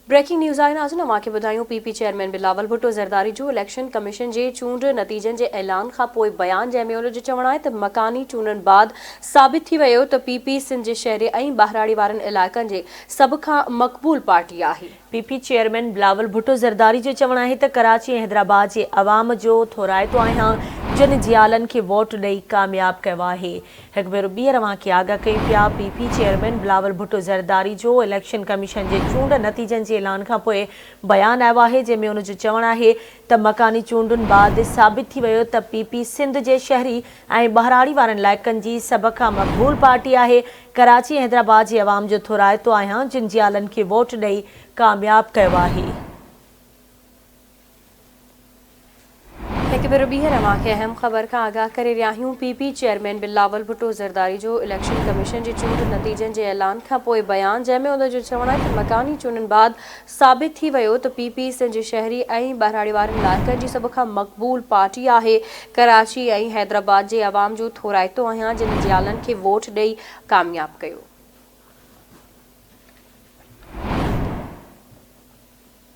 Breaking news آهي ناظرين اوهان کي ٻڌايون P P chairman Bilawal Bhutto Zardari جو اليڪشن ڪميشن جي چونڊ نتيجن جي اعلان کان پوء بيان جنهن ۾ ان جو چوڻ آهي ته مڪاني چونڊن بعد ثابت ٿي ويو ته پي پي سنڌ جي شهري ۽ ٻهراڙي وارن علائقن جي سڀ کان مقبول پارٽي آهي. P P chairman Bilawal Bhutto Zardari جو چوڻ آهي ته ڪراچي ۽ حيدرآباد جي عوام جو ٿورائتو آهيان جن جيالن کي ووٽ ڏئي ڪامياب ڪيو آهي. هڪ ڀيرو ٻيهر اوهان کي آگاهه ڪيون پيا P P chairman Bilawal Bhutto Zardari جو اليڪشن ڪميشن جي چونڊ نتيجن جي اعلان کانپوء بيان آيو آهي جنهن ۾ ان جو چوڻ آهي ته مڪاني چونڊن بعد ثابت ٿي ويو ته پي پي سنڌ جي شهري ۽ ٻهراڙي وارن علائقن جي سڀ کان مقبول پارٽي آهي ڪراچي ۽ حيدرآباد جي عوام جو ٿورائتو آهيان جن جيالن کي ووٽ ڏئي ڪامياب ڪيو آهي. هڪ ڀيرو ٻيهر اوهان کي اهم خبر کان آگاهه ڪري رهيا آهيون P P chairman Bilawal Bhutto Zardari جو اليڪشن ڪميشن جي چونڊ نتيجن جي اعلان کانپوء بيان جنهن ۾ ان جو چوڻ آهي ته مڪاني چونڊن بعد ثابت ٿي ويو ته پي پي سنڌ جي شهري ۽ ٻهراڙي وارن علائقن جي سڀ کان مقبول پارٽي آهي ڪراچي ۽ حيدرآباد جي عوام جو ٿورائتو آهيان جن جيالن کي ووٽ ڏئي ڪامياب ڪيو.